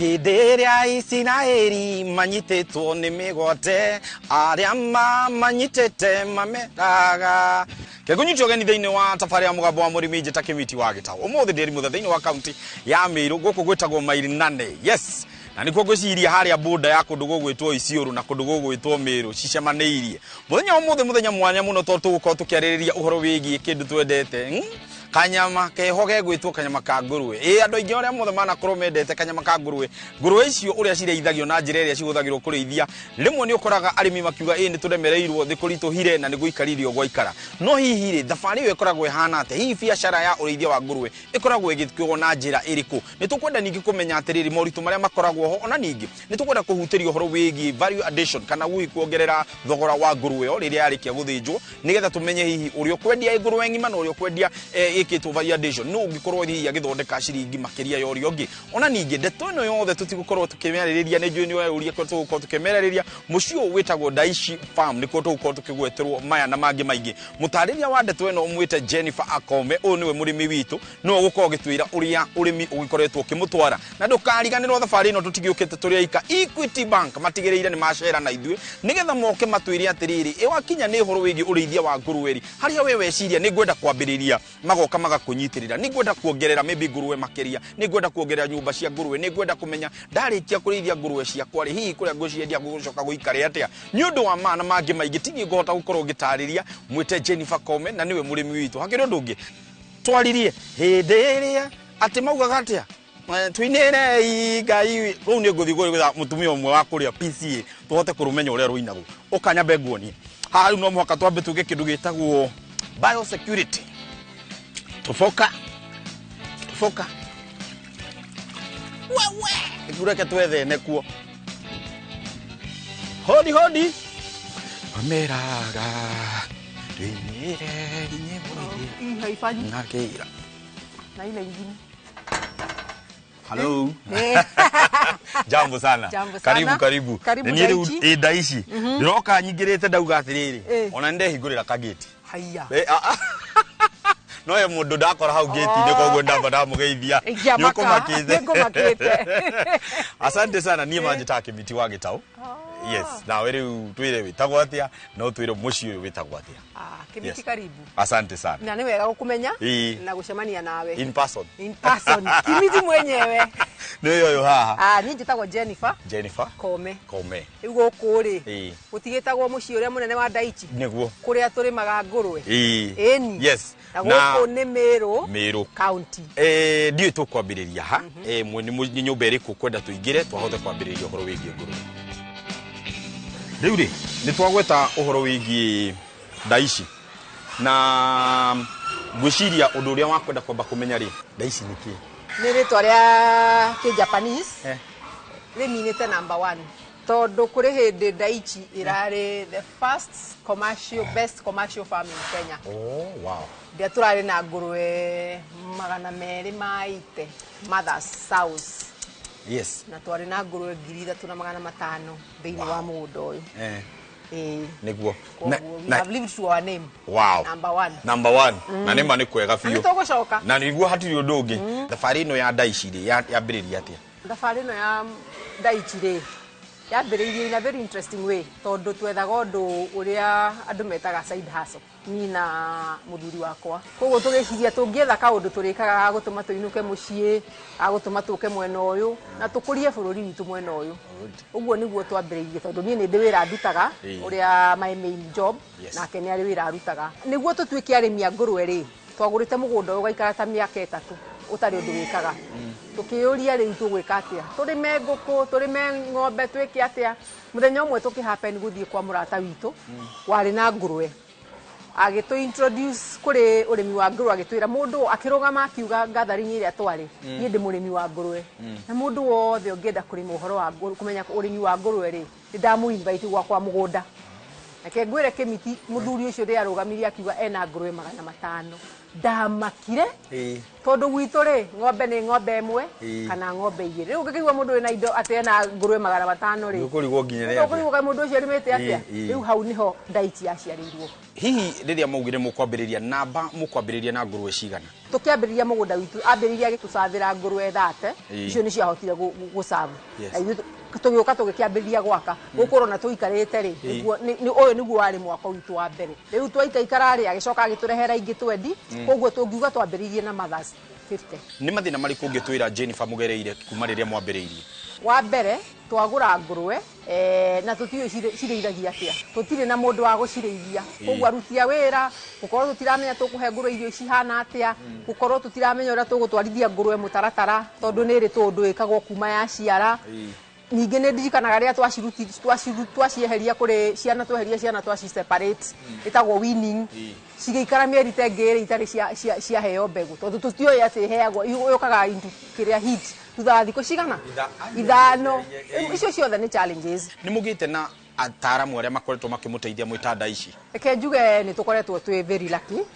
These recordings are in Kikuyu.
Hĩndĩ ĩrĩa Isiraeli manyitĩtwo nĩ mĩgwate, arĩa mamanyitĩte mameraga. Kĩngũnyitwo ũgeni thĩinĩ wa tabarĩra ya Mũgambo wa Mũrĩmi, njĩta Kĩmiti wa Gĩtaũ. Ũmũthĩ ndĩ Rimutha thĩinĩ wa kaunti ya Mĩirũ, gũkũ gwĩtagwo Maili Nane. Yes, na nĩkuo ngwĩciria harĩa boda ya kũndũ gũgwĩtwo Isiũrũ na kũndũ gũgwĩtwo Mĩrũ cicemanĩirie. Mũthenya wa ũmũthĩ mũthenya mwanya mũno tondũ tũgũkorwo tũkĩarĩrĩria ũhoro wĩgiĩ kĩndũ twendete, Kanyama keho gegwĩtwo kanyama ka ngũrwe. Ĩ andũ aingĩ arĩa mothe manakorwo mendete kanyama ka ngũrwe, ngũrwe icio ũrĩa cirĩithagio na njĩra ĩrĩa cihũthagĩrwo kũrĩithia, rĩmwe nĩ ũkoraga arĩmi makiuga ĩ nĩ tũremereirwo thĩ kũritũhire na nĩ gũikarire o gwaikara. No hihi rĩ, thabarĩ ĩyo ĩkoragwo ĩhana atĩa? Hihi biacara ya ũrĩithia wa ngũrwe ĩkoragwo ĩgĩkuo na njĩra ĩrĩkũ? Nĩ tũkwenda ningĩ kũmenya atĩrĩrĩ, moritũ marĩa makoragwo ho, ona ningĩ nĩ tũkwenda kũhutĩria ũhoro wĩgiĩ value addition kana hihi kuongerera thogora wa ngũrwe ĩyo rĩrĩa yarĩkia gũthĩnjwo, nĩgetha tũmenye hihi ũrĩa ũkwendia ĩ ngũrwe ng'ima na ũrĩa ũkwendia ĩkĩtwo value addition nũ ũngĩkorwo hihi agĩthondeka ciringi makĩria ya ũrĩa ũngĩ. Ona ningĩ ndeto ĩno yothe tũtigũkorwo tũkĩmĩarĩrĩria, nĩ njũĩ nĩ ũreyũria kũrĩa tũgũkorwo tũkĩmĩarĩrĩria. Mũciĩ ũyũ wĩtagwo Daishi Farm, nĩkuo tũgũkorwo tũkĩgweterwo maya na mangĩ maingĩ. Mũtarĩria wa ndeto ĩno ũmwĩte Jennifer Akome, ũyũ nĩwe mũrĩmi witũ, nĩwe ũgũkorwo ũgĩtwĩra ũrĩa ũrĩmi ũgĩkoretwo ũkĩmũtwara. Na ndũkariganĩrwo thabarĩ ĩno tũtigĩũkĩte tũrĩ aika. Equity Bank matigĩrĩire nĩ macera na ithuĩ nĩgetha moke matwĩre atĩrĩrĩ, ĩ wakinya nĩ ũhoro wĩgiĩ ũrĩithia wa ngũrwe rĩ, harĩa we weciria nĩ ngwenda kwambĩrĩria, magoka magakũnyitĩrĩra. Nĩ ngwenda kuongerera maybe ngũrwe makĩria, nĩ ngwenda kuongerera nyũmba cia ngũrwe, nĩ ngwenda kũmenya ndarĩkia kũrĩithia ngũrwe ciakwa rĩ, hihi kũrĩa ngũciendia gũgũcoka gũikare atĩa. Nĩ ũndũ wa ma na mangĩ maingĩ ti niĩ ngũhota gũkorwo ngĩtarĩria, mwĩte Jennifer Kome na nĩwe mũrĩmi witũ. Hakĩrĩ ũndũ ũngĩ twaririe hĩndĩ ĩrĩa atĩ maugaga atĩa, tũinĩrei Ngai. Rĩu nĩ ngũthiĩ gwetha mũtumia ũmwe wa kũrĩa PCA tũhote kũrũmenya ũrĩa rũinagwo. Ũka nyambe nguonie haha. Rĩu no mũhaka twambe tuge kĩndũ gĩtagwo biosecurity. Tũboka tũboka wewe, reke twethene kuo. Hodi hodi, mameraga tũinĩrei nyĩmbo iria Hii haifanyi nakĩira na ile ingine. Hello. Jambo sana. Jambo sana. Karibu karibu. Karibu Nĩ niĩ rĩu Daichi. ĩ Daichi. Ndĩroka nyingĩrĩte ndauga atĩrĩrĩ. Ona nĩndehingũrĩra kagĩti. Haya. Eh, ah, ah. No he mũndũ ndakora hau gĩti-inĩ, koguo ndamba ndamũgeithia. Ingĩamaka. Nĩũkũmakĩte. Nĩngũmakĩte. Asante sana. Niĩ manjĩtaga Kĩmiti wa Gĩtaũ. Yes. Nawe rĩu twĩre wĩtagwo atĩa na ũtwĩre mũciĩ ũyũ wĩtagwo atĩa. Ah, Kĩmiti, karibu. Asante sana. Na nĩ wega gũkũmenya na gũcemania nawe. In person. In person. Kĩmiti mwenyewe. Nĩ ũyũ haha. Ah, niĩ njĩtagwo Jennifer Jennifer Kome. Kome. Rĩu gũkũ rĩ, gũtigĩtagwo mũciĩ ũrĩa mũnene wa Daichi. Nĩguo. Kũrĩa tũrĩmaga ngũrwe. Ĩni. Na gũkũ nĩ Mĩrũ Mĩrũ County. Ndiũĩ tũkwambĩrĩria ha. Nĩ nyũmba ĩrĩkũ kwenda tũingĩre twahote kwambĩrĩria ũhoro wĩgiĩ ngũrwe. Rĩu rĩ, nĩ twagweta ũhoro wĩgiĩ Daichi na ngwĩciria ũndũ ũrĩa wakwenda kwamba kũmenya rĩ, Daichi nĩ kĩ? Nĩ rĩtwa rĩa kĩ-Japanese rĩminĩte number one, tondũ kũrĩ hĩndĩ Daichi ĩrarĩ the first commercial, best commercial farm in Kenya. Rĩrĩa tũrarĩ na ngũrwe 280 mothers sows na twarĩ na ngũrwe 3,500 thĩinĩ wa mũgũnda ũyũ. Ĩĩ. Nĩguo. Koguo we have lived to our name. Number one. Number one. Na nĩma nĩ kwega Na biũ. nĩ tũgũcoka. Na nĩguo, hatirĩ ũndũ ũngĩ. Thabarĩ ĩno ya Daichi rĩ, yambĩrĩria atĩa? Thabarĩ ĩno ya Daichi rĩ, yambĩrĩirie in a very interesting way, tondũ twethaga ũndũ ũrĩa andũ metaga side hustle, niĩ na mũthuri wakwa. Koguo tũgĩciria tũngĩetha kaũndũ tũrĩkaga ga gũtũma tũinũke mũciĩ, ga gũtũma tũke mwena ũyũ na tũkũrie bũrũri witũ mwena ũyũ. Ũguo nĩguo twambĩrĩirie, tondũ niĩ nĩ ndĩ wĩra ndutaga ũrĩa my main job, nake nĩ arĩ wĩra arutaga. Nĩguo tũtuĩke arĩmi a ngũrwe rĩ, twagũrĩte mũgũnda ũyũ ũgaikara ta mĩaka 3 ũtarĩ ũndũ wĩkaga. Tũkĩyũria rĩu tũgwĩka atĩa, tũrĩme ngũkũ, tũrĩme ng'ombe, twĩke atĩa? Mũthenya ũmwe tũkĩ happen gũthiĩ kwa mũrata witũ warĩ na ngũrwe, agĩtũ introduce kũrĩ ũrĩmi wa ngũrwe, agĩtwĩra mũndũ akĩrũgama akiuga gathering ĩrĩa twarĩ, "Niĩ ndĩ mũrĩmi wa ngũrwe na mũndũ wothe ũngĩenda kũrĩma ũhoro wa ngũrwe, kũmenya ũrĩmi wa ngũrwe rĩ, nĩ ndamũ invite gwakwa mũgũnda." Reke ngwĩre Kĩmiti, mũthuri ũcio rĩarũgamirie akiuga ena ngũrwe 500, ndamakire. Tondũ gwitũ rĩ, ng'ombe nĩ ng'ombe ĩmwe kana ng'ombe igĩrĩ. Rĩu ũngĩkĩigua mũndũ wĩna indo atĩ ena ngũrwe 500 rĩ, Nĩũkũrigwo nginya nĩ atĩa. Ũkũrigwo kaĩ mũndũ ũcio arĩmĩte atĩa. Rĩu hau nĩho Ndaichi yaciarĩirwo. Hihi rĩrĩa maugire mũkwambĩrĩria namba, mũkwambĩrĩria na ngũrwe cigana? Tũkĩambĩrĩria mũgũnda witũ, ambĩrĩria agĩtũcathĩra ngũrwe 30. Icio nĩcio ahotire gũcabu. Na ithuĩ tũgĩũka tũgĩkĩambĩrĩria gwaka gũkũ ũrona tũikarĩte rĩ. Ũyũ nĩguo warĩ mwako witũ wa mbere. Rĩu twaikaikara rĩ, agĩcoka agĩtũrehera ingĩ 20. Koguo tũngiuga twambĩrĩirie na mothers 50. Nĩ mathĩna marĩkũ ũngĩtwĩra, Jennifer, mũgereire kuma rĩrĩa mwambĩrĩirie? Wa mbere, twagũra ngũrwe na tũtiũĩ cirĩithagia atĩa, tũtirĩ na mũndũ wa gũcirĩithia. Koguo aruti a wĩra, gũkorwo tũtiramenya tũkũhe ngũrwe irio cihana atĩa, gũkorwo tũtiramenya ũrĩa tũgũtwarithia ngũrwe mũtaratara, tondũ nĩ ĩrĩ tũndũ ĩkagwo kuma yaciara. Ningĩ nĩ ndirikanaga rĩrĩa twacieheria kũrĩ ciana, tweheria ciana, twaci separate, ĩtagwo weaning, cigĩikara mĩeri ta ĩngĩ ĩrĩ itarĩ ciaheo mbegũ, tondũ tũtiũĩ atĩ ĩheagwo yũkaga into kĩrĩa heat thutha wa thikũ cigana 5. Icio ciothe nĩ challenges. Nĩ mũgĩte na ataaramu arĩa makoretwo makĩmũteithia mwĩ ta Ndaici? Reke njuge nĩ tũkoretwo twĩ very lucky,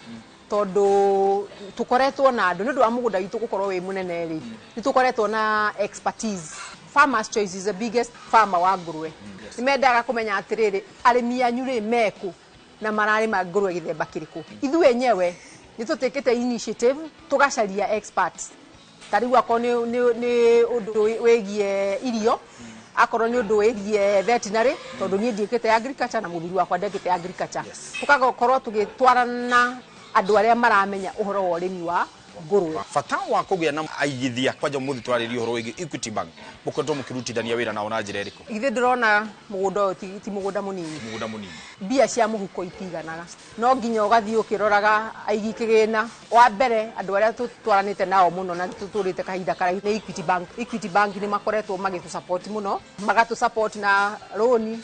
tondũ tũkoretwo na andũ, nĩ ũndũ wa mũgũnda witũ gũkorwo wĩ mũnene rĩ, nĩ tũkoretwo na expertise. Farmers Choice is the biggest farmer wa ngũrwe. Nĩ mendaga kũmenya atĩrĩrĩ, arĩmi anyu rĩ mekũ na mararĩma ngũrwe gĩthemba kĩrĩkũ. Ithuĩ enyewe nĩ tũtĩkĩte initiative tũgacaria experts. Ta rĩu akorwo nĩ ũndũ wĩgiĩ irio, akorwo nĩ ũndũ wĩgiĩ veterinary, tondũ niĩ ndiĩkĩte agriculture na mũthuri wakwa ndekĩte agriculture, tũgakorwo tũgĩtwarana andũ arĩa maramenya ũhoro wa ũrĩmi wa ngũrwe. Bata wa kũgĩa na aigithia, kwanja mũthĩ twarĩrie ũhoro wĩgiĩ Equity Bank, mũkoretwo mũkĩrutithania wĩra nao na njĩra ĩrĩkũ? Ithuĩ ndĩrona mũgũnda ũyũ ti mũgũnda mũnini. Mũgũnda mũnini. Mbia cia mũhuko itiganaga, no nginya ũgathiĩ ũkĩroraga aigi kĩgĩna. Wa mbere, andũ arĩa tũtwaranĩte nao mũno na tũtũrĩte kahinda karaihu nĩ Equity Bank. Equity Bank nĩ makoretwo magĩtũ support mũno, magatũ support na rũni,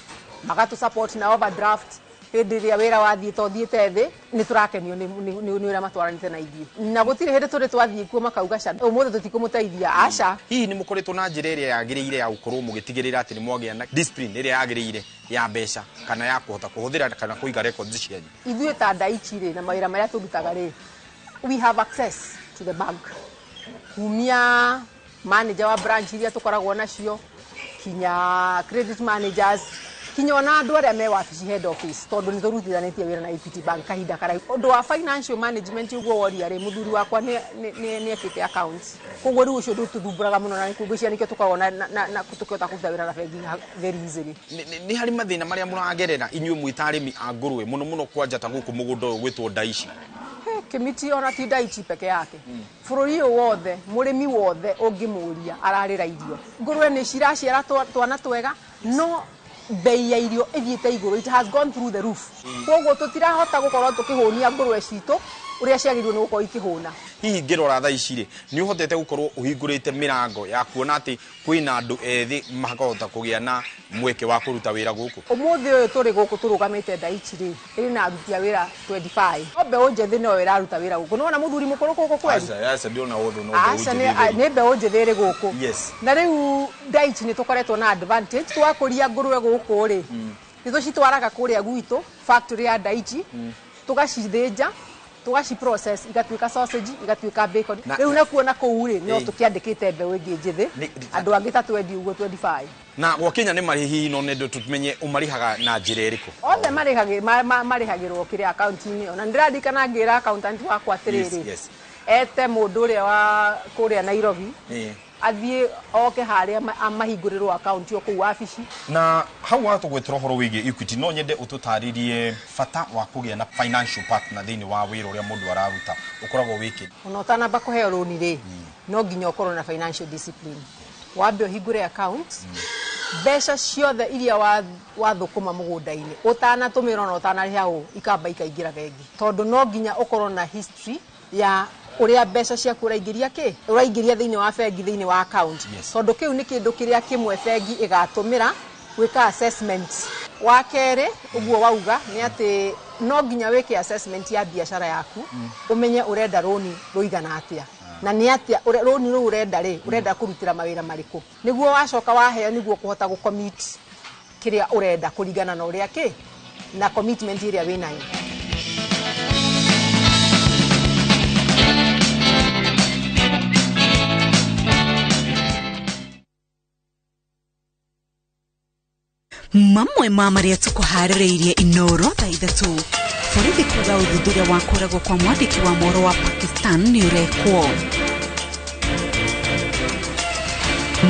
magatũ support na overdraft hĩndĩ ĩrĩa wĩra wathiĩ to thiĩte thĩ. Nĩ tũrakenio nĩ ũrĩa matwaranĩte na ithuĩ, na gũtirĩ hĩndĩ tũrĩ twathiĩ kuo makauga ca ũmũthĩ tũtikũmũteithia, aca. Hihi nĩ mũkoretwo na njĩra ĩrĩa yagĩrĩire ya gũkorwo mũgĩtigĩrĩra atĩ nĩ mwagĩa na discipline ĩrĩa yagĩrĩire ya mbeca, kana ya kũhota kũhũthĩra kana kũiga records cianyu? Ithuĩ ta Ndaichi rĩ, na mawĩra marĩa tũrutaga rĩ, we have access to the bank, kumia manager wa branch iria tũkoragwo nacio kinya credit managers, kinya ona andũ arĩa me wabici head office, tondũ nĩ tũrutithanĩtie wĩra na Equity Bank kahinda karaihu. Ũndũ wa financial management ũguo woria rĩ, mũthuri wakwa nĩ ekĩte accounts, koguo rĩu ũcio ndũtũthumbũraga mũno, na ngwĩciria nĩkĩo tũkoragwo na tũkĩhota kũruta wĩra na bengi very easily. Nĩ harĩ mathĩna marĩa mũragerera inyuĩ mwĩ ta arĩmi a ngũrwe, mũno mũno kwanja ta gũkũ mũgũnda ũyũ gwĩtwo Ndaici? Kĩmiti, ona ti Ndaici peke yake, bũrũri ũyũ wothe, mũrĩmi wothe ũngĩmũria ararĩra irio. Ngũrwe nĩ ciraciara twana twega, no bei ya irio ĩthiĩte igũrũ, it has gone through the roof. Koguo tũtirahota gũkorwo tũkĩhũnia ngũrwe citũ ũrĩa ciagĩrĩirwo nĩ gũkorwo ikĩhũna. Hihi ngĩrora thaa ici rĩ, nĩ ũhotete gũkorwo ũhingũrĩte mĩrango ya kuona atĩ kwĩna andũ ethĩ makahota kũgĩa na mweke wa kũruta wĩra gũkũ? Ũmũthĩ ũyũ tũrĩ gũkũ tũrũgamĩte, Ndaichi rĩ, ĩrĩ na aruti a wĩra 25. No mbeũ njĩthĩ no ĩraruta wĩra gũkũ. Nĩwona mũthuri mũkũrũ gũkũ kweli? Aca, aca, ndĩrona ũndũ no Aca, mbeũ njĩthĩ. Nĩ mbeũ njĩthĩ ĩrĩ gũkũ. Na rĩu Ndaichi nĩ tũkoretwo na advantage, twakũria ngũrwe gũkũ rĩ, nĩ tũcitwaraga kũrĩa gwitũ factory ya Ndaichi, tũgacithĩnja, tũgaci process igatuĩka sausage, igatuĩka bacon. Rĩu nakuo na kũu rĩ, no tũkĩandĩkĩte mbeũ ĩngĩ njĩthĩ, andũ angĩ ta 20 ũguo, 25. Na gwakinya nĩ marĩhi, hihi no nendo tũmenye ũmarĩhaga na njĩra ĩrĩkũ? Othe marĩhagĩrwo kĩrĩa akaunti-inĩ. Ona nĩndĩraririkana ngĩra accountant wakwa atĩrĩrĩ, ete mũndũ ũrĩa wa kũrĩa Nairobi, athiĩ oke harĩa amahingũrĩrwo akaunti o kũu wabici. Na hau watũgwetera ũhoro wĩgiĩ Equity, no nyende ũtũtarĩrie bata wa kũgĩa na financial partner thĩinĩ wa wĩra ũrĩa mũndũ araruta ũkoragwo wĩkĩ. Ona ũtanamba kũheo rũni rĩ, no nginya ũkorwo na financial discipline. Wambe ũhingũre account, mbeca ciothe iria wathũkũma mũgũnda-inĩ ũtanatũmĩra ona ũtanarĩha ũ, ikamba ikaingĩra bengi, tondũ no nginya ũkorwo na history ya ũrĩa mbeca ciaku ũraingĩria, kĩ ũraingĩria thĩinĩ wa bengi, thĩinĩ wa account, tondũ kĩu nĩ kĩndũ kĩrĩa kĩmwe bengi ĩgatũmĩra gwĩka assessment. Wa kerĩ, ũguo wauga nĩ atĩ no nginya wĩke assessment ya biacara yaku, ũmenye ũrenda rũni rũigana atĩa, na nĩ atĩa rũni rũu ũrenda rĩ, ũrenda kũrutĩra mawĩra marĩkũ, nĩguo wacoka waheo nĩguo kũhota gũcommit kĩrĩa ũrenda kũringana na ũrĩa kĩ Na commitment ĩrĩa wĩnayo. Mamwe ma marĩa tũkũharĩrĩirie Inoro thaa 3. Borithi kuga ũthuthuria wa kũragwo kwa mwandĩki wa mohoro wa Pakistan nĩ ũrekwo.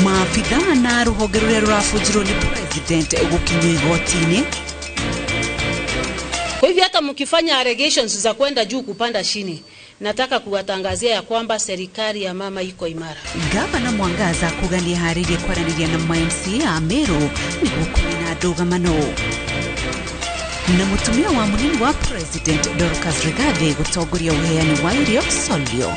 Maabithaa na rũhonge rũrĩa rũrabunjirwo nĩ president gũkinyio igoti-inĩ. Kwa hivyo hata mkifanya allegations za kwenda juu kupanda chini, nataka kuwatangazia ya kwamba serikali ya mama iko imara. Gavana Mwangaza kuga nĩeharĩirie kwaranĩria na ma-MCA a Meru nĩguo kũnina ndũgamano. Na mũtumia wa mũnini wa president Dorcas Rigathi gũtongoria ũheani wa irio Solio.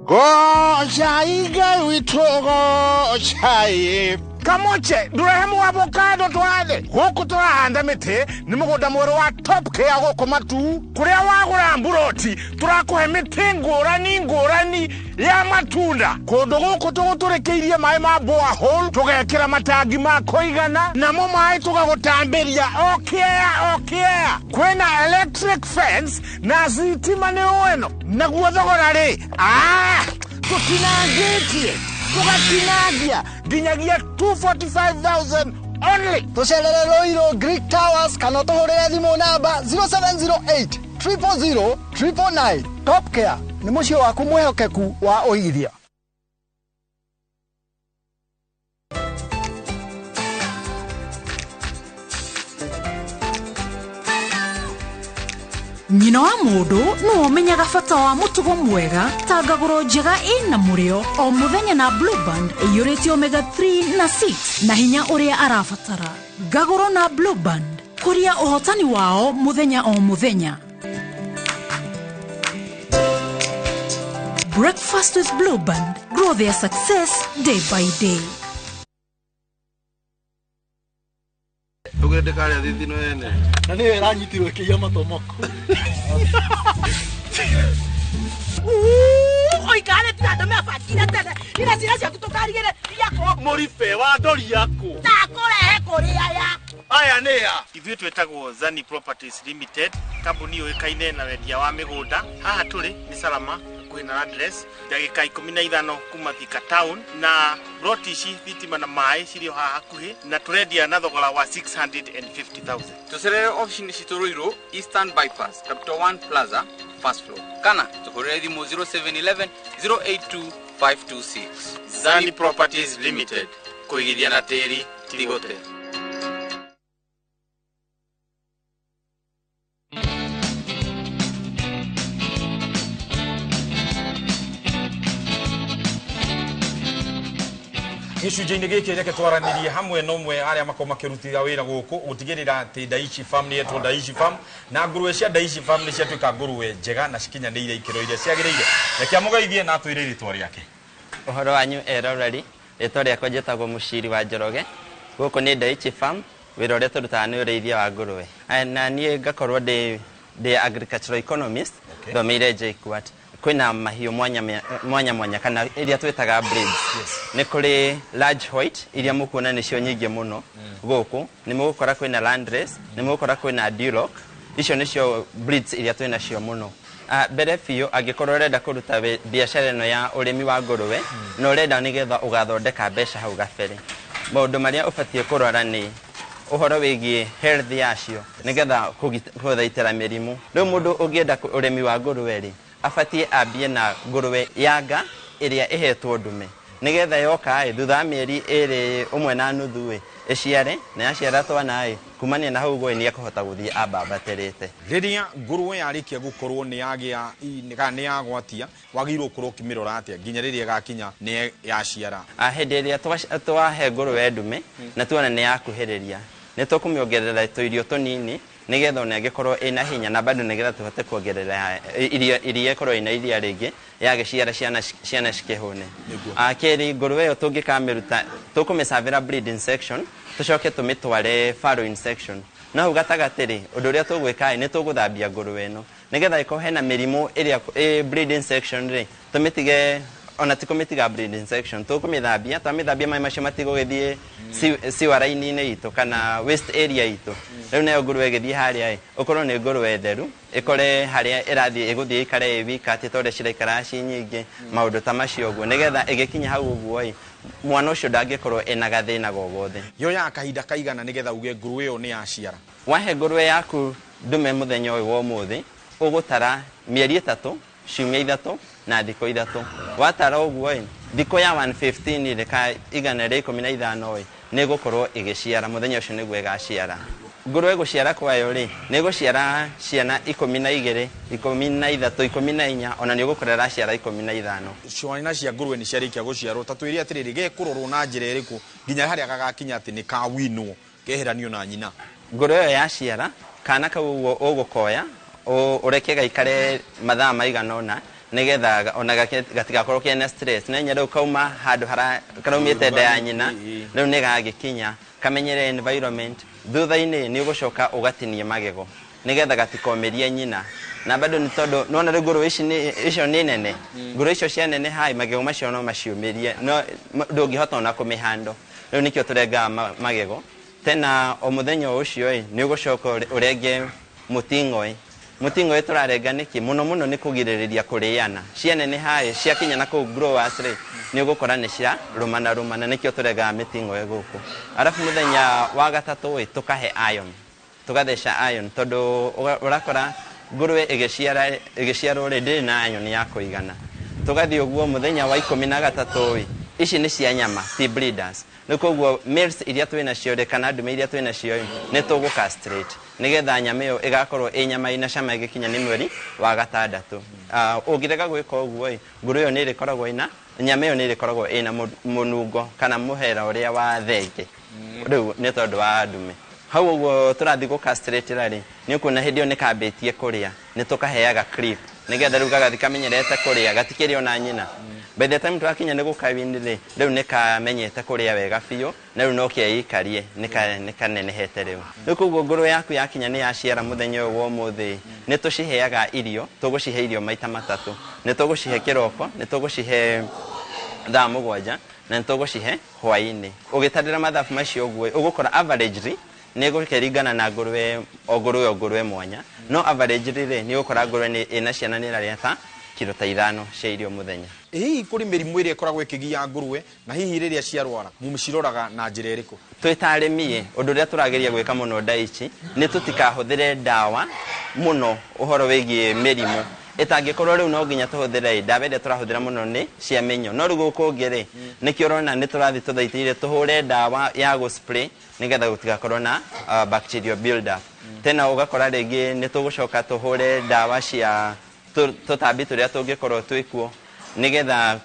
Gocai Ngai witũ, gocai. Kamoche ndũrehe avocado twathe gũkũ. Tũrahanda mĩtĩ nĩ mũgũnda mwerũ wa Top Care gũkũ Matu, kũrĩa wagũra mburoti tũrakũhe mĩtĩ ngũrani ngũrani ya matunda. Kũndũ gũkũ tũgũtũrĩkĩirie maĩ ma borehole, tũgekĩra matangi ma kũigana, namo maĩ tũgagũtambĩria o kĩea o kĩea. Kwĩna electric fence na thitima nĩ ũeno. Naguo thogora rĩ, tũtinangĩtie, tũgatinangia nginyagia 245,000 only. Tũcerere Ruiru Greek Towers kana ũtũhũrĩre thimũ namba 0708 000 999. Top Care nĩ mũciĩ waku mwĩhokeku wa ũigithia. Nyina wa mũndũ nĩwe ũmenyaga bata wa mũtugo mwega ta ngagũro njega ĩna mũrĩo o mũthenya na Blue Band ĩiyũrĩte omega 3 na 6 na hinya ũrĩa arabatara. Ngagũro na Blue Band, kũria ũhotani wao mũthenya o mũthenya. Breakfast with Blue Band, grow their success day by day. Tũgende karĩa thithino ene. Na nĩyo ĩranyitirwo ĩkĩiya matomoko. Oikare tiga andũ mebangire tene ira ciana ciaku tũkarigĩre iria. Mũribe wa ndori yaku. Ndakũrehe kũrĩ aya. Aya nĩ a ithuĩ twĩtagwo Zani Properties Limited, kambuni yũĩkaine na wendia wa mĩgũnda. Haha tũrĩ nĩ Salama hakuhĩ na address, ndagĩka 15 kuma Thika town, na ploti ici thitima na maĩ cirĩ o haha hakuhĩ, na tũrendia na thogora wa 650,000. Tũcerere ofici-inĩ citũ Ruiru Eastern Bypass, Capital One Plaza, first floor, kana tũhũrĩre thimũ 0711 082 526. Zani Properties Limited, kũigithia na tĩri ti gũte. Gĩcunjĩ-inĩ gĩkĩ reke twaranĩrie hamwe na ũmwe arĩa makorwo makĩrutĩra wĩra gũkũ gũtigĩrĩra atĩ Daichi Farm nĩ yetwo Daichi Farm, na ngũrwe cia Daichi Farm nĩ ciatuĩka ngũrwe njega na cikinyanĩire ikĩro iria ciagĩrĩire. Reke amũgeithie na atwĩre rĩtwa rĩake. Ũhoro wanyu eroreri, rĩtwa rĩakwa njĩtagwo Mũciri wa Njoroge. Gũkũ nĩ Daichi Farm, wĩra ũrĩa tũrutaga nĩ ũrĩithia wa ngũrwe. Na niĩ ngakorwo ndĩ agricultural economist, thomeire JKUAT. Kwĩna mahiũ mwanya mwanya mwanya kana iria twĩtaga breeds. Nĩ kũrĩ large white iria mũkuona nĩcio nyingĩ mũno gũkũ. Nĩ mũgũkora kwĩna Landrace, nĩ mũgũkora kwĩna Duroc. Icio nĩcio breeds iria twĩnacio mũno. Mbere biũ, angĩkorwo ũrenda kũruta biacara ĩno ya ũrĩmi wa ngũrwe na ũrenda nĩgetha ũgathondeka mbeca hau gabere, maũndũ marĩa ũbatiĩ kũrora nĩ ũhoro wĩgiĩ health yacio nĩgetha gũthaitĩra mĩrimũ. Rĩu mũndũ ũngĩenda ũrĩmi wa ngũrwe rĩ, abatiĩ ambie na ngũrwe yanga ĩrĩa ĩhetwo ndume, nĩgetha yoka ĩ thutha wa mĩeri 2.5 ĩ ĩciare, na yaciara twana ĩ kumania na hau ũguo nĩ ekũhota gũthiĩ ambambatĩrĩte. Rĩrĩa ngũrwe yarĩkia gũkorwo nĩ yagĩa kana nĩ yagwatia, wagĩrĩirwo gũkorwo ũkĩmĩrora atĩa nginya rĩrĩa ĩgakinya nĩ yaciara? Hĩndĩ ĩrĩa twahe ngũrwe ndume na tuona nĩ yakuhĩrĩria, nĩ tũkũmĩongerera tũirio tũnini nĩgetha ona ĩngĩkorwo ĩna hinya, na bado nĩgetha tũhote kuongerera iria ĩkorwo ĩna iria rĩngĩ yagĩciara ciana cikĩhũne. Kerĩ, ngũrwe ĩyo tũngĩkamĩruta tũkũmĩcavĩra breeding section, tũcoke tũmĩtware farrowing section. Na hau gatagatĩ rĩ, ũndũ ũrĩa tũgwĩka nĩ tũgũthambia ngũrwe ĩno nĩgetha ĩkorwo hena mĩrimũ ĩrĩa ĩ breeding section rĩ, tũmĩtige Ona ti kũmĩtiga breeding section, tũkũmĩthambia, twamĩthambia maĩ macio matigũgĩthiĩ sewer line-inĩ itũ kana waste area itũ. Rĩu nayo ngũrwe ĩgĩthiĩ harĩa ĩ, ũkorwo nĩ ngũrwe theru, ĩkore harĩa ĩrathiĩ ĩgũthiĩ ĩikare ĩ wika, ti ta ũrĩa ciraikara ci nyingĩ, maũndũ ta macio ũguo, nĩgetha ĩgĩkinya hau ũguo ĩ, mwana ũcio ndangĩkorwo ena gathĩna go gothe. Yoyaga kahinda kaigana nĩgetha uge ngũrwe ĩyo nĩ yaciara? Wahe ngũrwe yaku ndume mũthenya ũyũ wa ũmũthĩ, ũgũtara mĩeri 3, ciumia 3 na thikũ 3. Watara ũguo ĩ, thikũ ya 115 rĩ, ka 115 ĩ, nĩ ĩgũkorwo ĩgĩciara, mũthenya ũcio nĩguo ĩgaciara. Ngũrwe gũciara kwayo rĩ, nĩ ĩgũciara ciana 12, 13, 14, ona nĩ ũgũkora ĩraciara 15. Ciana cia ngũrwe nĩ ciarĩkia gũciarwo, ta twĩre atĩrĩrĩ, gekũrorwo na njĩra ĩrĩkũ nginya harĩa gagakinya atĩ nĩ kawinwo, keheranio na nyina? Ngũrwe ĩyo yaciara, kana kau ũguo ũgũkoya, ũreke gaikare mathaa maigana ũna, nĩgetha ona gatigakorwo kena stress. Na rĩu kauma handũ karaumĩte nda ya nyina, rĩu nĩ gagĩkinya kamenyere environment. Thutha-inĩ nĩ ũgũcoka ũgatinie magego nĩgetha gatikomĩrie nyina. Na bado nĩ tondũ nĩwona rĩu ngũrwe ici icio nĩ nene, ngũrwe icio cia nene hai, magego macio no maciũmĩrie, no ndũngĩhota ona kũmĩhandwo. Rĩu nĩkĩo tũrengaga magego. Tena o mũthenya ũcio ĩ, nĩ ũgũcoka ũrenge mũting'oe. Mũting'oe tũrarenga nĩkĩ? Mũno mũno nĩ kũgirĩrĩria kũrĩana. Cianene haĩ, ciakinya na kũu growers rĩ, nĩ ũgũkora nĩ cia rũmana rũmana, nĩkĩo tũrengaga mĩting'oe gũkũ. Arabu mũthenya wa gatatũ ĩ, tũkahe iron, tũgatheca iron, tondũ ũrakora ngũrwe ĩgĩciarwo rĩ, ndĩrĩ na iron ya kũigana. Tũgathiĩ ũguo mũthenya wa 13 ĩ, ici nĩ cia nyama, ti breeders. Rĩu koguo males iria twĩ nacio rĩ, kana ndume iria twĩ nacio ĩ, nĩ tũgũ castrate nĩgetha nyama ĩyo ĩgakorwo ĩ nyama ĩna cama ĩgĩkinya nĩ mweri wa 6. Ũngĩrega gwĩka ũguo ĩ, ngũrwe ĩyo nĩ ĩrĩkoragwo ĩna nyama ĩyo nĩ ĩrĩkoragwo ĩna mũnungo kana mũhera ũrĩa wa thenge. Rĩu nĩ tondũ wa ndume. Hau ũguo tũrathiĩ gũ castrate rĩ, nĩ ũkuona hĩndĩ ĩyo nĩ kambĩtie kũrĩa, nĩ tũkaheaga creep nĩgetha rĩu gagathiĩ kamenyerete kũrĩa, gatikĩrĩ ona nyina. By the time twakinya nĩ gũkawini rĩ, rĩu nĩ kamenyete kũrĩa wega biũ, na rĩu no keikarie, nĩ kanenehete rĩu. Rĩu koguo ngũrwe yaku yakinya nĩ yaciara mũthenya ũyũ wa ũmũthĩ, nĩ tũciheaga irio, tũgũcihe irio maita 3. Nĩ tũgũcihe kĩroko, nĩ tũgũcihe thaa 7, na nĩ tũgũcihe hwaĩ-inĩ. Ũgĩtarĩra mathabu macio ũguo, ũgũkora averagely nĩ gũkĩringana na ngũrwe, o ngũrwe o ngũrwe mwanya, no averagely rĩ, nĩ ũgũkora ngũrwe nĩ ĩna ciana nĩ ĩrarĩa ta kiro ta 5 cia irio mũthenya. Hihi kũrĩ mĩrimũ ĩrĩa ĩkoragwo ĩkĩgia ngũrwe, na hihi rĩrĩa ciarwara mũciroraga na njĩra ĩrĩkũ? Twĩ ta arĩmi ĩ, ũndũ ũrĩa tũrageria gwĩka mũno Daichi nĩ tũtikahũthĩre ndawa mũno ũhoro wĩgiĩ mĩrimũ. Ĩtangĩkorwo rĩu no nginya tũhũthĩre ĩ, ndawa ĩrĩa tũrahũthĩra mũno nĩ cia mĩnyoo. No rĩu gũkũ ũngĩ rĩ, nĩkĩo ũrona nĩ tũrathiĩ tũthaitĩire tũhũre ndawa ya gũ spray nĩgetha gũtigakorwo na bacterial build up. Tena ũgakora rĩngĩ nĩ tũgũcoka tũhũre ndawa cia tũtambi tũrĩa tũngĩkorwo twĩkuo, nĩgetha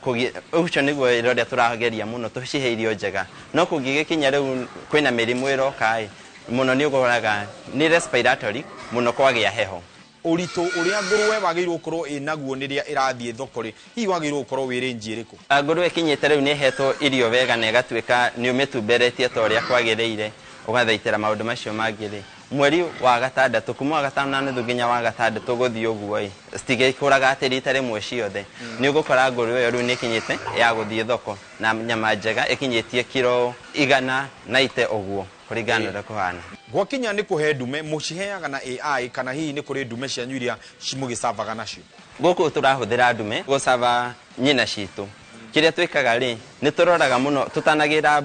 ũcio nĩguo wĩra ũrĩa tũrageria mũno, tũcihe irio njega. No kũngĩgĩkinya rĩu kwĩna mĩrimũ ĩroka ĩ, mũno nĩ ũkoraga nĩ respiratory mũno kwagĩa heho. Ũritũ ũrĩa ngũrwe wagĩrĩirwo gũkorwo ĩnaguo rĩrĩa ĩrathiĩ thoko rĩ, hihi wagĩrĩirwo gũkorwo wĩ range ĩrĩkũ? Ngũrwe ĩkinyĩte rĩu nĩ ĩhetwo irio wega na ĩgatuĩka nĩ ũmĩtumberetie ta ũrĩa kwagĩrĩire, ũgathaitĩra maũndũ macio mangĩ rĩ, mweri wa 6, kuma wa 5.5 nginya wa 6 gũthiĩ ũguo ĩ, citigĩkũraga atĩ rita rĩmwe ciothe. Nĩ ũgũkora ngũrwe ĩyo rĩu nĩ ĩkinyĩte ya gũthiĩ thoko na nyama njega ĩkinyĩtie kiro 190 ũguo kũringana na ũrĩa kũhana. Gwakinya nĩ kũhe ndume, mũciheaga na AI kana hihi nĩ kũrĩ ndume cianyu iria mũgĩcavaga nacio? Gũkũ tũrahũthĩra ndume gũcava nyina citũ. Kĩrĩa twĩkaga rĩ, nĩ tũroraga mũno tũtanagĩra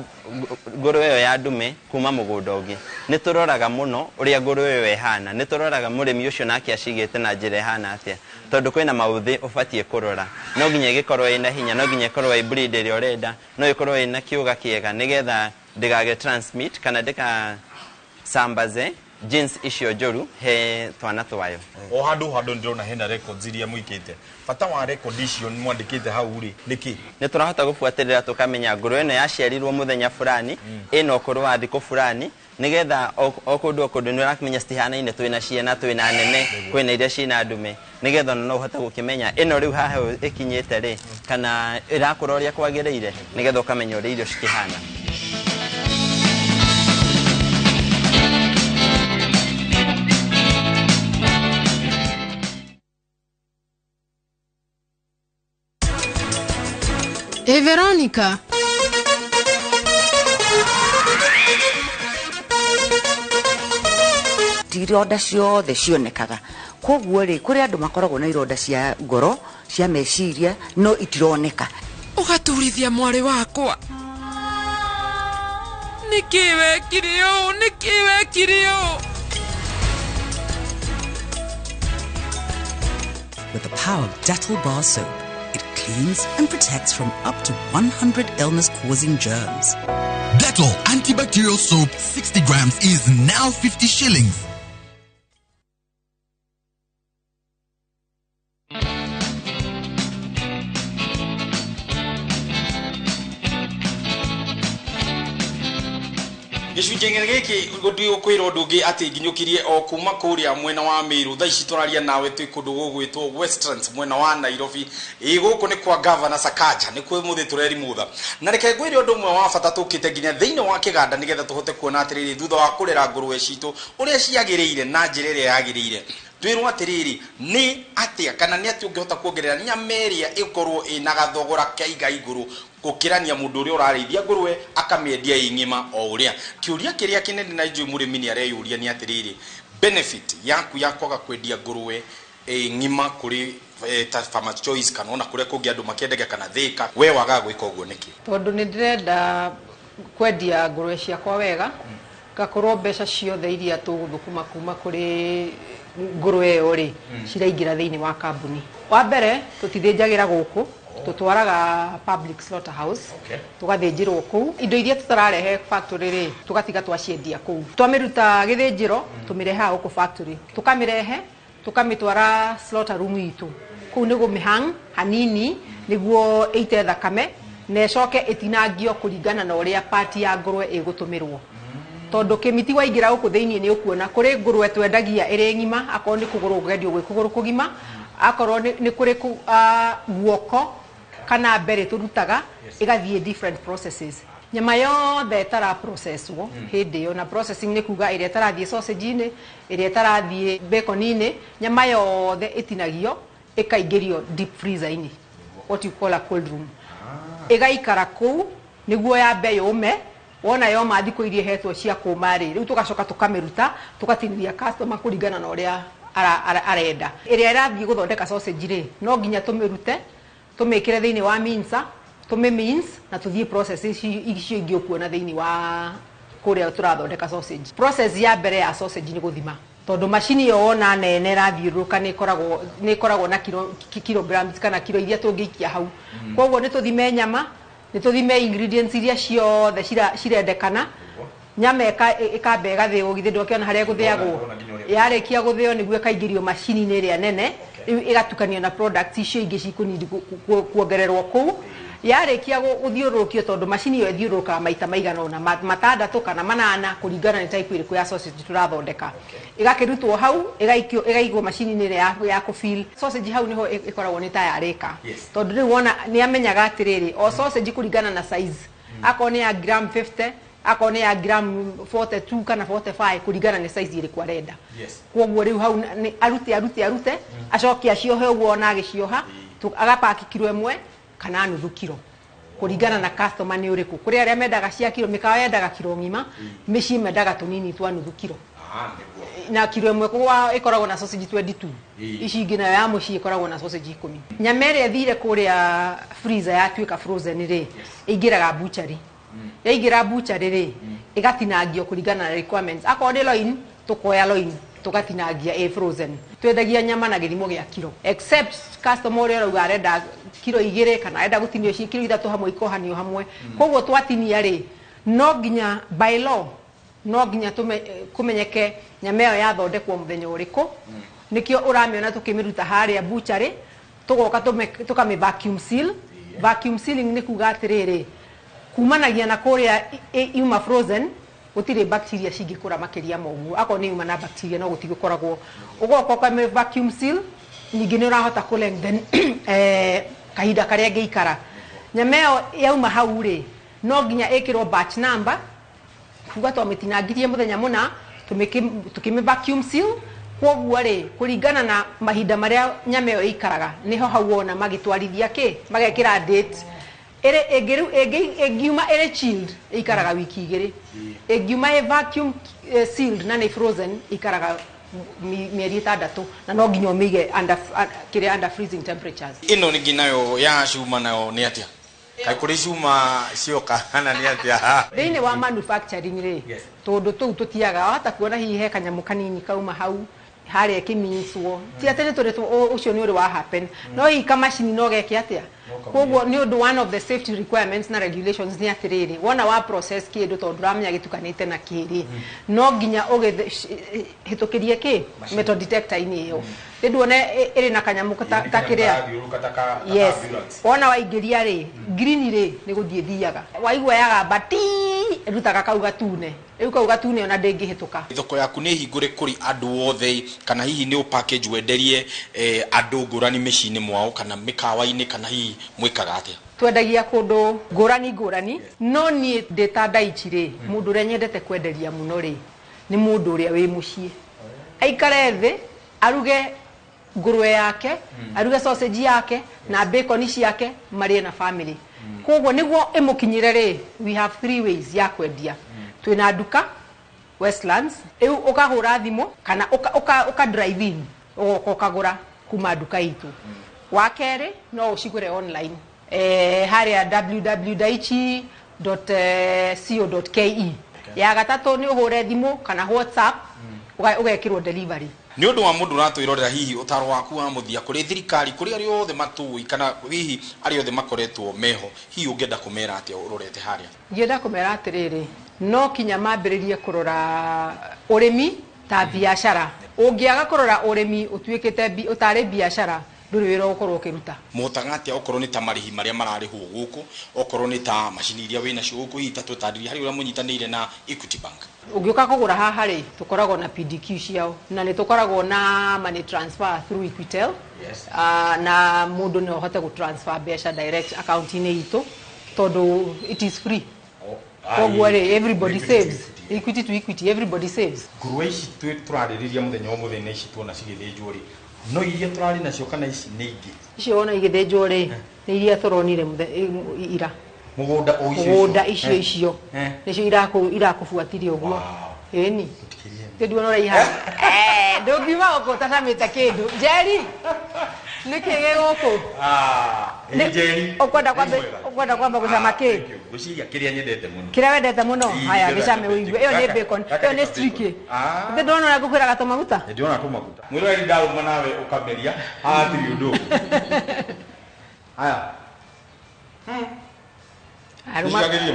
ngũrwe ĩyo ya ndume kuma mũgũnda ũngĩ. Nĩ tũroraga mũno ũrĩa ngũrwe ĩyo ĩhana, nĩ tũroraga mũrĩmi ũcio nake acigĩte na njĩra ĩhana atĩa, tondũ kwĩna maũthĩ ũbatiĩ kũrora. No nginya ĩgĩkorwo ĩna hinya, no nginya ĩkorwo ĩ breed ĩrĩa ũrenda, no ĩkorwo ĩna kĩũga kĩega nĩgetha ndĩgage transmit kana ndĩgasambaze genes icio njũru he twana twayo. O handũ handũ ndĩrona hena records iria mũigĩte. Bata wa record icio mwandĩkĩte hau rĩ nĩkĩ? Nĩ tũrahota gũbuatĩrĩra tũkamenya ngũrwe ĩno yaciarirwo mũthenya fulani, ĩna ũkũrũ wa thikũ fulani, nĩgetha o kũndũ o kũndũ nĩ ũrakĩmenya citihanaine, twĩna ciana, twĩna nene, kwĩna iria ciĩna ndume, nĩgetha ona no ũhote gũkĩmenya ĩno rĩu haha ĩkinyĩte rĩ, kana ĩrakũra ũrĩa kwagĩrĩire, nĩgetha ũkamenya ũrĩa irio cikĩhana. Ĩ Veronica. Ti ironda ciothe cionekaga, koguo rĩ, kũrĩ andũ makoragwo na ironda cia ngoro, cia meciria, no itironeka. Ũgaturithia mwarĩ wakwa. Nĩkĩ wekire ũũ? Nĩkĩ wekire ũũ? With the power of Dettol Bar Soap, it cleans and protects from up to 100 illness-causing germs. Dettol antibacterial soap 60 grams is now 50 shillings. Gĩcunjĩ gĩkĩ gũkwĩra ũndũ ũngĩ atĩ nginyũkirie o kuma kũrĩa mwena wa Meru. Thaa ici tũraria nawe twĩ kũndũ gũgwĩtwo Westlands, mwena wa Nairobi. Ĩ gũkũ nĩ kwa Gavana Sakaja, nĩ kwĩ mũthĩ tũrerimũtha. Na reke ngwĩre ũndũ ũmwe wa bata, tũkĩte nginya thĩinĩ wa kĩganda nĩgetha tũhote kuona atĩrĩrĩ, thutha wa kũrera ngũrwe citũ ũrĩa ciagĩrĩire na njĩra ĩrĩa yagĩrĩire, twĩrwo atĩrĩrĩ, nĩ atĩa kana nĩ atĩ ũngĩhota kuongerera nyama ĩrĩa ĩkorwo ĩna gathogora kaiga igũrũ gũkĩrania mũndũ ũrĩa ũrarĩithia ngũrwe akamĩendia ĩ ng'ima o ũrĩa. Kĩũria kĩrĩa kĩnene na njũĩ mũrĩmi nĩ areyũria nĩ atĩrĩrĩ, benefit yaku ya kwaga kwendia ngũrwe ĩ ng'ima kũrĩ ta Farmers Choice kana ona kũrĩa kũngĩ andũ makĩendagia kana Thĩka, we wagaga gwĩka ũguo nĩkĩ? Tondũ nĩ ndĩrenda kwendia ngũrwe ciakwa wega, ngakorwo mbeca ciothe iria tũgũthũkũma kuma kũrĩ ngũrwe ĩyo rĩ, ciraingĩra thĩinĩ wa kambuni. Wa mbere, tũtithĩnjagĩra gũkũ, tũtwaraga public slaughter house, tũgathĩnjĩrwo kũu. Indo iria tũtararehe factory rĩ, tũgatiga twaciendia kũu. Twamĩruta gĩthĩnjĩro, tũmĩrehaga gũkũ factory, tũkamĩrehe, tũkamĩtwara slaughter room itũ. Kũu nĩ gũmĩhang hanini nĩguo ĩite thakame na ĩcoke ĩtinangio kũringana na ũrĩa part ya ngũrwe ĩgũtũmĩrwo. Tondũ kĩmiti waingĩra gũkũ thĩinĩ nĩ ũkuona kũrĩ ngũrwe twendagia ĩrĩ ng'ima, akorwo nĩ kũgũrũ ũkwendio gwĩ kũgũrũ kũgima, akorwo nĩ kũrĩ guoko kana mbere tũrutaga, ĩgathiĩ different processes. Nyama yothe ĩtara processwo hĩndĩ ĩyo, na processing nĩ kuga ĩrĩa ĩtarathiĩ sausage-inĩ, ĩrĩa ĩtarathiĩ bacon-inĩ, nyama yothe ĩtinagio ĩkaingĩrio deep freezer-inĩ, what you call a cold room. Ĩgaikara kũu nĩguo yambe yũme. Wona yoma thikũ iria ihetwo cia kũma rĩ, rĩu tũgacoka tũkamĩruta, tũgatinĩria customer kũringana na ũrĩa arenda. Ĩrĩa ĩrathiĩ gũthondeka sausage rĩ, no nginya tũmĩrute, tũmĩkĩre thĩinĩ wa mincer, tũmĩ mince na tũthiĩ process icio ingĩ ũkuona thĩinĩ wa kũrĩa tũrathondeka sausage. Process ya mbere ya sausage nĩ gũthima, tondũ macini ĩyo wona nene ĩrathiũrũrũka nĩ ĩkoragwo na kilograms kana kiro iria tũngĩikia hau. Koguo nĩ tũthime nyama, nĩ tũthime ingredients iria ciothe cirendekana. Nyama ĩkamba ĩgathĩo, githĩ ndũkĩona harĩa ĩgũthĩagwo? Yarĩkia gũthĩo nĩguo ĩkaingĩrio macini-inĩ ĩrĩa nene, rĩu ĩgatukanio na products icio ingĩ cikũnidi kuongererwo kũu. Yarĩkia gũthiũrũrũkio, tondũ macini ĩyo ĩthiũrũrũkaga maita maigana ũna, matandatũ kana manana, kũringana nĩ type ĩrĩkũ ya sausage tũrathondeka. Ĩgakĩrutwo hau, ĩgaikio, ĩgaigwo macini-inĩ ĩrĩa ya kũfill sausage. Hau nĩho ĩkoragwo nĩ ta yarĩka, tondũ rĩu wona nĩ amenyaga atĩrĩrĩ, o sausage kũringana na size, akorwo nĩ ya gram 50, akorwo nĩ ya gram 42 kana 45, kũringana nĩ size ĩrĩkũ arenda. Koguo rĩu hau nĩ arute arute arute, acoke aciohe ũguo. Ona agĩcioha, agapaki kiro ĩmwe kana nuthu kiro kũringana na customer nĩ ũrĩkũ. Kũrĩ arĩa mendaga cia kiro, mĩkawa yendaga kiro ng'ima, mĩciĩ mendaga tũnini twa nuthu kiro. Na kiro ĩmwe kwa ĩkoragwo na sausage 22, ici ingĩ nayo ya mũciĩ ĩkoragwo na sausage 10. Nyama ĩrĩa ĩthire kũrĩa freezer yatuĩka frozen rĩ, ĩingĩraga butchery. Yaingĩra butchery rĩ, ĩgatinangio kũringana na requirements. Akorwo nĩ loin, tũkoya loin tũgatinangia ĩ frozen. Twendagia nyama na gĩthimo gĩa kiro, except customer ũrĩa ũrauga arenda kiro 2 kana arenda gũtinio ci kiro 3 hamwe, ikohanio hamwe. Koguo twatinia rĩ, no nginya by law, no nginya kũmenyeke nyama ĩyo yathondekwo mũthenya ũrĩkũ. Nĩkĩo ũramĩona tũkĩmĩruta harĩa butchery, tũgoka tũkamĩ vacuum seal. Vacuum sealing nĩ kuga atĩrĩrĩ, kumanagia na kũrĩa yuma frozen, gũtirĩ bacteria cingĩkũra makĩria ma ũguo. Akorwo nĩ yuma na bacteria, no gũtigũkoragwo. Ũgoka ũkamĩ vacuum seal, ningĩ nĩ ũrahota kũ lengthen kahinda karĩa ĩngĩikara. Nyama ĩyo yauma hau rĩ, no nginya ĩkĩrwo batch number, kuga twamĩtinangirie mũthenya mũna, tũkĩmĩ vacuum seal. Koguo rĩ, kũringana na mahinda marĩa nyama ĩyo ĩikaraga, nĩho hau wona magĩtwarithia kĩ magekĩra date. Ĩrĩ ĩngiuma ĩrĩ chilled ĩikaraga wiki 2. Ĩngiuma ĩ vacuum sealed na nĩ frozen ĩikaraga mĩeri 6 na no nginya ũmĩige under kĩrĩa under freezing temperatures. Ĩno ningĩ nayo ya cuma nayo nĩ atĩa? Kaĩ kũrĩ cuma cioka kana nĩ atĩa? Thĩinĩ wa manufacturing rĩ, tũndũ tũu tũtiaga wahota kuona hihi he kanyamũ kanini kauma hau harĩa ĩkĩmincwo, ti atĩ nĩ tũrĩ ũcio nĩ ũrĩ wa happen, no hihi kamacini no geke atĩa. Koguo nĩ ũndũ one of the safety requirements na regulations nĩ atĩrĩrĩ, wona wa process kĩndũ tondũ ndũramenya gĩtukanĩte na kĩrĩ, no nginya ũgĩhĩtũkĩrie kĩ metal detector-inĩ ĩyo, rĩ nduone ĩrĩ na kanyamũ ta kĩrĩa. Yes, wona waingĩria rĩ, green rĩ nĩ gũthiĩ thiaga, waigua yagamba ti ĩrutaga kau gatune, rĩu kau gatune ona ndĩngĩhĩtũka. Thoko yaku nĩ hingũre kũrĩ andũ othe kana hihi nĩ package wenderie andũ ngũrani mĩciĩ-inĩ mwao kana mĩkawa-inĩ kana hihi mwĩkaga atĩa? Twendagia kũndũ ngũrani ngũrani, no niĩ ndĩ ta Daichi rĩ, mũndũ ũrĩa nyendete kwenderia mũno rĩ nĩ mũndũ ũrĩa wĩ mũciĩ, aikare thĩ aruge ngũrwe yake, aruge sausage yake na bacon ciake marĩe na family. Koguo nĩguo ĩmũkinyĩre rĩ, we have 3 ways ya kwendia. Twĩna nduka Westlands, rĩu ũkahũra thimũ kana ũka drive in ũgoka ũkagũra kuma nduka itũ. Wa kerĩ no ũcigũre online harĩa www.daichi.co.ke. Ya gatatũ nĩ ũhũre thimũ kana WhatsApp ũgekĩrwo delivery. Nĩ ũndũ wa mũndũ ũratwĩrorera hihi ũtaro waku wa mũthia kũrĩ thirikari, kũrĩ arĩa othe matũĩ kana hihi arĩa othe makoretwo meho, hihi ũngĩenda kũmera atĩa ũrorete harĩa? Ingĩenda kũmera atĩrĩrĩ, no kinya mambĩrĩrie kũrora ũrĩmi ta biacara. Ũngĩaga kũrora ũrĩmi ũtuĩkĩte ũtarĩ biacara, ndũrĩ wĩra ũgũkorwo ũkĩruta. Mũhotaga atĩa okorwo nĩ ta marĩhi marĩa mararĩhwo gũkũ, okorwo nĩ ta macini iria wĩnacio gũkũ, hihi ta tũtarĩrie harĩ ũrĩa mũnyitanĩire na Equity Bank? Ũngĩũka kũgũra haha rĩ, tũkoragwo na PDQ ciao na nĩ tũkoragwo na money transfer through Equitel. Na mũndũ no ahote gũ transfer mbeca direct account-inĩ itũ tondũ it is free. Koguo rĩ, everybody saves. Equity to equity, everybody saves. Ngũrwe ici tũrarĩrĩria mũthenya wa ũmũthĩ na ici tuona cigĩthĩnjwo rĩ, no iria tũrarĩ nacio kana ici nĩ ingĩ? Icio wona igĩthĩnjwo rĩ, nĩ iria tũronire ira. Mũgũnda o icio Mũgũnda icio icio. Nĩcio irakũbuatirie ũguo. Ĩni. Nduona ũrĩa ihana. Ndũngiuma gũkũ ũtacamĩte kĩndũ. Njeri, nĩkĩ gĩ gũkũ? Njeri. Ũkwenda kwamba gũcama kĩ? Ngwĩciria kĩrĩa nyendete mũno. Kĩrĩa wendete mũno? Haya, gĩcame ũigue. Ĩyo nĩ bacon, ĩyo nĩ streaky. Nĩ ndona ũrĩa ngũkwĩraga tũmaguta? Nĩ ndĩrona tũmaguta. Mwĩroreri ndarũma nawe ũkameria, haha hatirĩ ũndũ ũngĩ. Haya.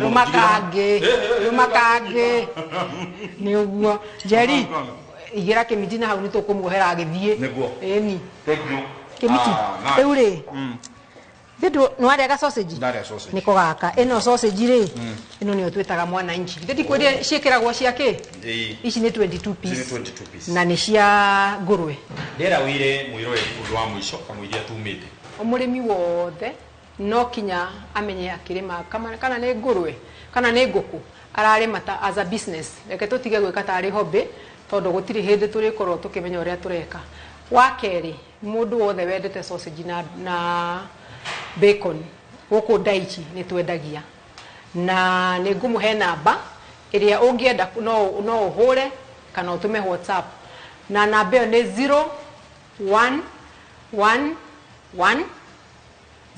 Rũma kangĩ, nĩ ũguo. Njeri, igĩra kĩmiti na hau nĩ tũkũmuohera agĩthiĩ. Nĩguo. Ĩni. Kĩmiti. Rĩu rĩ, nĩ warĩa sausage? Ndarĩa sausage. Nĩko gaka. Ĩno sausage rĩ, ĩno nĩyo twĩtaga mwananchi. Githĩ ndikwĩrire ciĩkĩragwo cia kĩ? Ici nĩ 22 piece. Ici nĩ 22 piece. Na nĩ cia ngũrwe. Ndĩra wĩre mwĩroreri ũndũ wa mũico kamũiria tumĩte. Mũrĩmi wothe no kinya amenye akĩrĩma kana nĩ ngũrwe kana nĩ ngũkũ ararĩma ta as a business. Reke tũtige gwĩka tarĩ hobby tondũ gũtirĩ hĩndĩ tũrĩkorwo tũkĩmenya ũrĩa tũreka. Wa kerĩ, mũndũ wothe wendete sausage na bacon gũkũ Daichi nĩ twendagia, na nĩ ngũmũhe namba ĩrĩa ũngĩenda no ũhũre kana ũtũme WhatsApp, na namba ĩyo nĩ 0111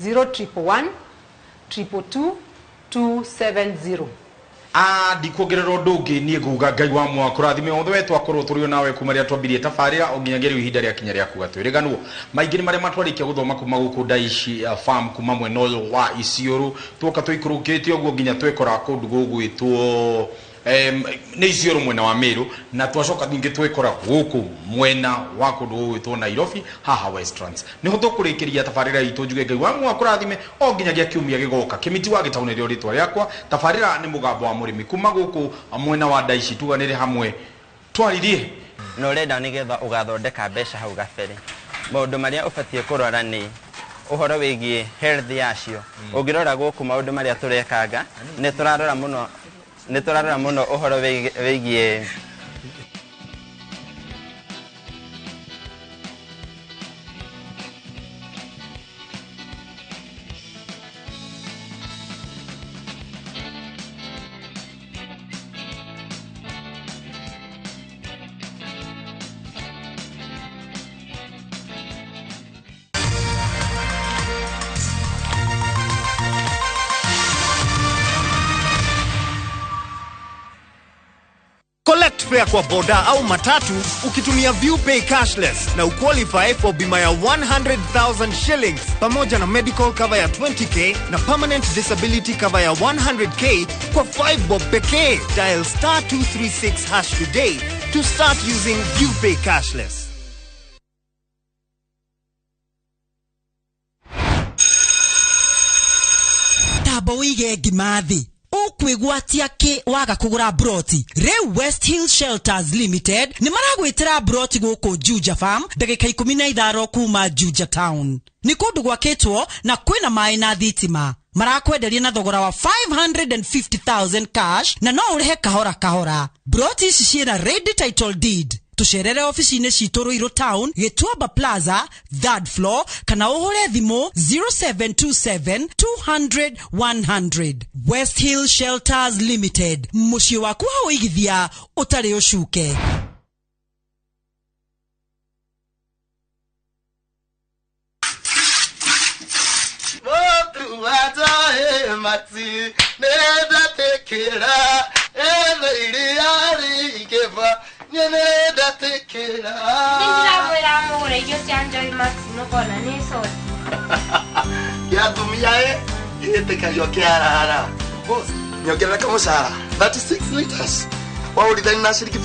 0 111 222 270. Ndikuongerera ũndũ ũngĩ niĩ nguga Ngai wa mwaka ũrathime othe we twakorwo tũrĩ nawe kuma rĩrĩa twambirie tabarĩra o nginyagia rĩu ihinda rĩakinya rĩa kuga twĩrĩganwo. Maingĩ nĩ marĩa matwarĩkia gũthoma kuma gũkũ Daichi Farm kuma mwena ũyũ wa Isiolo, tuoka tũikũrũkĩte ũguo nginya twekora kũndũ gũgwĩtwo nĩ Isiolo mwena wa Meru, na twacoka ningĩ twekora gũkũ mwena wa kũndũ gũgwĩtwo Nairobi haha Westlands. Nĩho tũkũrĩkĩria tabarĩra itũ njuge Ngai wa mwaka ũrathime o nginyagia kiumia gĩgoka. Kĩmiti wa Gĩtaũ nĩrĩo rĩtwa rĩakwa. Tabarĩra nĩ mũgambo wa mũrĩmi kuma gũkũ mwena wa Daichi, tuganĩre hamwe twaririe. Na ũrenda nĩgetha ũgathondeka mbeca hau gabere, maũndũ marĩa ũbatiĩ kũrora nĩ ũhoro wĩgiĩ health yacio. Ũngĩrora gũkũ maũndũ marĩa tũrekanga, nĩ tũrarora mũno ũhoro wĩgiĩ Reduce fare kwa boda au matatu ukitumia ViewPay cashless na uqualify for bima ya 100,000 shillings pamoja na medical cover ya 20K na permanent disability cover ya 100K kwa 5 bob pekee. Dial star 236 hash today to start using ViewPay cashless. Tamba wige ngima thĩ, ũkwĩgwatia kĩ waga kũgũra broti? Rĩu West Hill Shelters Limited nĩ maragwĩtĩra broti gũkũ Juja Farm, ndagĩka 15 kuma Juja Town. Nĩ kũndũ gwakĩtwo na kwĩna maĩ na thitima. Marakwenderia na thogora wa 550,000 cash na no ũrĩhe kahora kahora. Broti ici ciĩna ready title deed. Tucerere ofici-inĩ citũ Ruiru Town, Gĩtuamba Plaza, third floor, kana ũhũre thimũ 0727 200 100. West Hill Shelters Limited, mũciĩ waku wa ũigithia ũtarĩ ũcuke. Nĩndĩramwĩra mũgũre irio cia Joy Max mũkona nĩ soda. Gĩatumia ĩ gĩtĩkagio kĩarara. Boss, nyongerera kamũcara 36 liters. Waũrithani na ciringi.